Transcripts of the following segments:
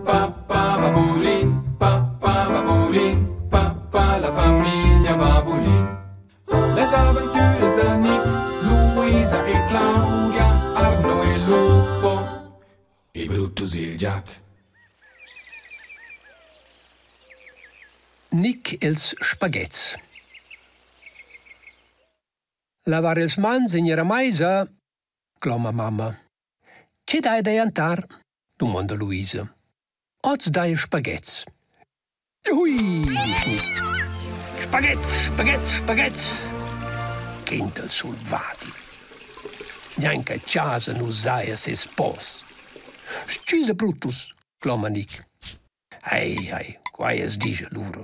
Pa pa babulin, pa pa babulin, pa pa la famiglia Babulin. Las aventüras da Nick, Luisa e Claudia, Arno e Lupo e Brutus il giat. Nick e'ls spaghets. Lavar ils mans in gnira maisa, cloma mamma. Che dai da jantar? dumonda Luisa. Oz daja spaghets. Hui, disch Nick. Spaghets, spaghets, spaghets! Quinta il sulvadi. Gnanca a chasa nu saja seis pos. Stüsa Brutus, cloma Nick. Ei, ei, quai as disch alura.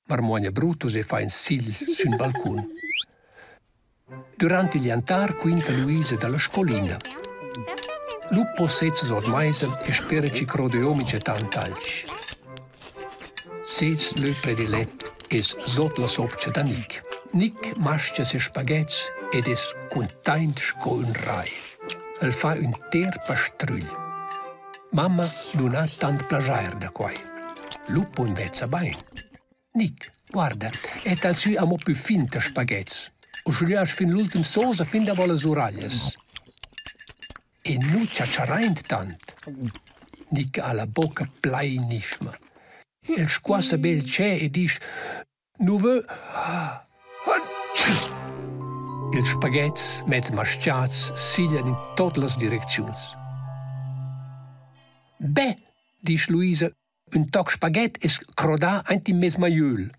Marmugna Brutus e fa ün sigl sün balcun. Durant il jantar quinta Luisa dalla scolina. Lupo sezza suot maisa e spera chi croda eu minchatant alch. Seis lö predilet es sot la sopcha da Nick. Nick mascha ses spaghets ed es cuntaint sco ün rai. El fa ün ter pastrügl. Mamma nun ha tant plaschair da quai. Lupo invezza bain. Nic, guarda, è tal sü amo pü fin da spaghets. Uschigliö fin l'ultim sosa fin davo las uraglias. E nu chatscharaint tant. Nic ha la bocca plainischma. El squassa be il tschè e disch Nu vö Ils spaghets mez maschiats siglian in tuot las direcziuns. Be, disch Luisa, ün toc spaghet es crodà aint in meis majöl.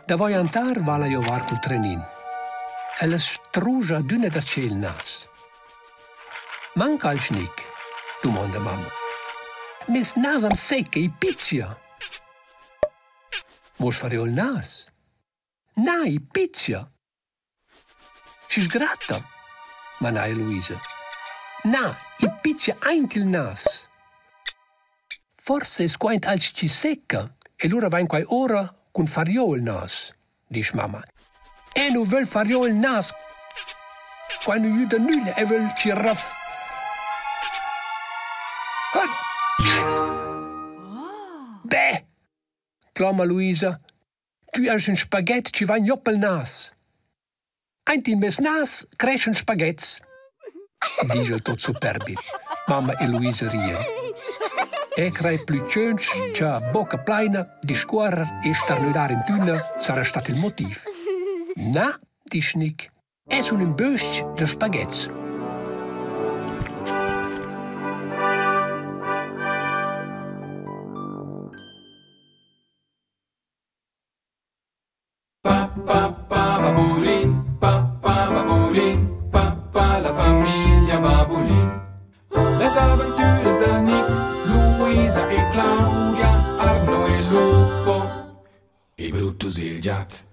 Davo jantar va la giovar cul trenin. Ella struja adüna darcheu il nas. Manca alch Nic? dumonda mamma. Meis nas am secca e pizia. Voul far eu il nas? Na, i pizia. Schi sgratta, manaja Luisa. Na, i pizia aint il nas. Forsa es quaint alch chi secca e lura vain quai ora cun far jo il nas, disch mamma. Eu nu vögl far jo il nas. Quai nu güda nüglia, eu vögl chi raf. Beh, cloma Luisa, tü hast ün spaghet chi vain giò pel nas. Aint in meis nas creschan spaghets, disch el tot superbi. Mamma e Luisa rian. Eu craj plü tschönch cha bocca plaina, discuorrer e starnüdar in tüna sarà stat il motiv. Na, disch Nic, eu sun ün bös-ch da spaghets. Pa pa pa babulin, pa pa babulin, pa pa la famiglia Babulin. Las aventüras da Nick, Luisa e Claudia, Arno e Lupo e Brutus il giat.